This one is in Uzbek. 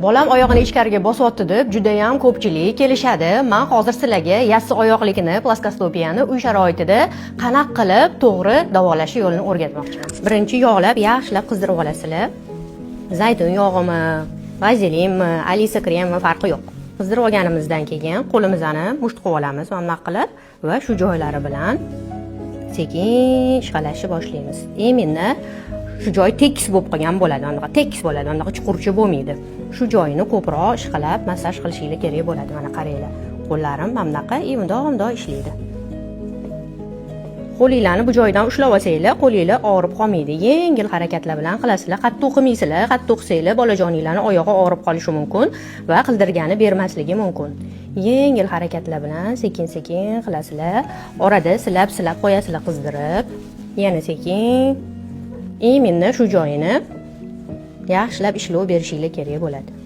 Bolam oyog'ini ichkariga bosyapti deb judayam ko'pchilik kelishadi. Man hozir sizlarga yassi oyoqlikni, ploskostopiyani uy sharoitida qanaqa qilib to'g'ri davolash yo'lini o'rgatmoqchiman. Birinchi yog'lab, yaxshilab qizdirib olasizlar. Zaytun yog'imi, vazelinmi, Alisa kremmi, farqi yo'q. Qizdirib olganimizdan keyin qo'limizni musht qilib olamiz mana bunaqa qilib va shu joylari bilan sekin ishqalashni boshlaymiz. Именно shu joy tekis bo'lib qolgan bo'ladi, mana bunaqa tekis bo'ladi, mana bunaqa chuqurcha bo'lmaydi. Shu joyini ko'proq ishqalab, massaj qilishinglar kerak bo'ladi. Mana qaranglar, qo'llarim mana bunaqa и bundoq bundoq ishlaydi. Qo'linglarni bu joydan ushlab olsanglar, qo'linglar og'rib qolmaydi. Yengil harakatlar bilan qilasizlar, qattiq qilmaysizlar. Qattiq qilsanglar, bolajoninglarni oyog'i og'rib qolishi mumkin va qildirgani bermasligi mumkin. Yengil harakatlar bilan sekin sekin qilasizlar. Orada silab silab qo'yasizlar qizdirib, yana sekin, именно shu joyini yaxshilab ishlov berishinglar kerak bo'ladi.